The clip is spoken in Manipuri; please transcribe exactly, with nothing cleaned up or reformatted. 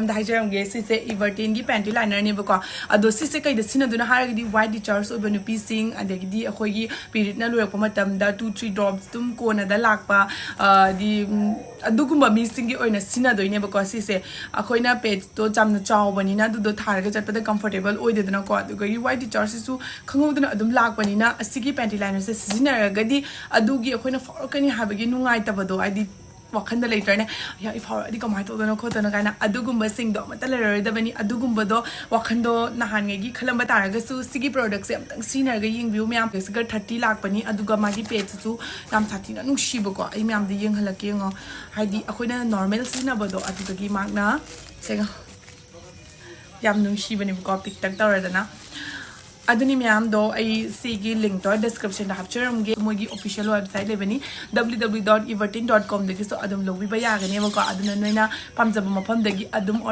ꯑꯝꯇ ꯍꯥꯏꯖꯔꯝꯒꯦ꯫ ꯁꯤꯁꯦ Everteenꯒꯤ ꯄꯦꯟꯇꯤ ꯂꯥꯏꯅꯔꯅꯦꯕꯀꯣ꯫ ꯑꯗꯣ ꯁꯤꯁꯦ ꯀꯩꯗ ꯁꯤꯖꯤꯟꯅꯗꯣꯏꯅꯣ ꯍꯥꯏꯔꯒꯗꯤ, ꯋꯥꯏꯠ ꯗꯤꯆꯥꯔꯖ ꯑꯣꯏꯕ ꯅꯨꯄꯤꯁꯤꯡ, ꯑꯗꯒꯤꯗꯤ ꯑꯩꯈꯣꯏꯒꯤ ꯄꯤꯔꯤꯠꯅ ꯂꯣꯏꯔꯛꯄ ꯃꯇꯝꯗ two three drops ꯑꯗꯨꯝ ꯀꯣꯟꯅꯗ ꯂꯥꯛꯄ, ꯑꯗꯤ, ꯎꯝ, ꯑꯗꯨꯒꯨꯝꯕ ꯃꯤꯁꯤꯡꯒꯤ ꯑꯣꯏꯅ ꯁꯤꯖꯤꯟꯅꯗꯣꯏꯅꯦꯕꯀꯣ꯫ ꯁꯤꯁꯦ ꯑꯩꯈꯣꯏꯅ ꯄꯦꯠꯁꯇꯣ ꯌꯥꯝꯅ ꯆꯥꯎꯕꯅꯤꯅ ꯑꯗꯨꯗꯣ ꯊꯥꯔꯒ ꯆꯠꯄꯗ ꯀꯝꯐꯣꯔꯇꯦꯕꯜ ꯑꯣꯏꯗꯦꯗꯅꯀꯣ꯫ ꯑꯗꯨꯒ ꯋꯥꯏꯠ ꯗꯤꯆꯥꯔꯖꯁꯤꯁꯨ ꯈꯪꯍꯧꯗꯅ ꯑꯗꯨꯝ ꯂꯥꯛꯄꯅꯤꯅ, ꯑꯁꯤꯒꯤ ꯄꯦꯟꯇꯤ ꯂꯥꯏꯅꯔꯁꯦ ꯁꯤꯖꯤꯟꯅꯔꯒꯗꯤ ꯑꯗꯨꯒꯤ ꯑꯩꯈꯣꯏꯅ ꯐꯥꯎꯔꯛꯀꯅꯤ ꯍꯥꯏꯕꯒꯤ ꯅꯨꯡꯉꯥꯏꯇꯕꯗꯣ, ꯍꯥꯏꯗꯤ ꯋꯥꯈꯟꯗ ꯂꯩꯇ꯭ꯔꯅꯦ, "ꯌꯥ, ꯑꯩ ꯐꯥꯎꯔꯛꯑꯗꯤ ꯀꯃꯥꯏꯅ ꯇꯧꯗꯣꯏꯅꯣ ꯈꯣꯠꯇꯣꯏꯅꯣ?" ꯀꯥꯏꯅ꯫ ꯑꯗꯨꯒꯨꯝꯕꯁꯤꯡꯗꯣ ꯑꯃꯠꯇ ꯂꯩꯔꯔꯣꯏꯗꯕꯅꯤ꯫ ꯑꯗꯨꯒꯨꯝꯕꯗꯣ ꯋꯥꯈꯟꯗꯣ ꯅꯍꯥꯟꯉꯩꯒꯤ ꯈꯜꯂꯝꯕ ꯇꯥꯔꯒꯁꯨ, ꯁꯤꯒꯤ ꯄ꯭ꯔꯣꯗꯛꯁꯦ ꯑꯝꯇꯪ ꯁꯤꯖꯤꯟꯅꯔꯒ ꯌꯦꯡꯕꯤꯌꯨ ꯃꯌꯥꯝ꯫ ꯁꯤꯒ thirty ꯂꯥꯛꯄꯅꯤ, ꯑꯗꯨꯒ ꯃꯥꯒꯤ ꯄꯦꯠꯁꯤꯁꯨ ꯌꯥꯝ ꯁꯥꯊꯤꯅ ꯅꯨꯡꯁꯤꯕꯀꯣ꯫ ꯑꯩ ꯃꯌꯥꯝꯗ ꯌꯦꯡꯍꯜꯂꯛꯀꯦ, ꯌꯦꯡꯉꯣ꯫ ꯍꯥꯏꯗꯤ ꯑꯩꯈꯣꯏꯅ ꯅꯣꯔꯃꯦꯜ ꯁꯤꯖꯤꯟꯅꯕꯗꯣ ꯑꯗꯨꯗꯒꯤ ꯃꯥꯛꯅ ꯁꯦꯡꯉ-, ꯌꯥꯝ ꯅꯨꯡꯁꯤꯕꯅꯦꯕꯀꯣ, ꯄꯤꯛꯇꯛ ꯇꯧꯔꯗꯅ꯫ ꯑꯗꯨꯅꯤ ꯃꯌꯥꯝꯗꯣ, ꯑꯩ ꯁꯤꯒꯤ ꯂꯤꯡꯛꯇꯣ ꯗꯤꯁꯀ꯭ꯔꯤꯞꯁꯟꯗ ꯍꯥꯞꯆꯔꯝꯒꯦ꯫ ꯃꯣꯏꯒꯤ ꯑꯣꯐꯤꯁꯤꯌꯦꯜ ꯋꯦꯕꯁꯥꯏꯠ ꯂꯩꯕꯅꯤ, W W W dot Everteen dot com ꯗꯒꯤꯁꯨ ꯑꯗꯨꯝ ꯂꯧꯕꯤꯕ ꯌꯥꯒꯅꯦꯕꯀꯣ꯫ ꯑꯗꯨꯅ ꯅꯣꯏꯅ ꯄꯥꯝꯖꯕ ꯃꯐꯝꯗꯒꯤ ꯑꯗꯨꯝ ꯑꯣꯔꯗꯔ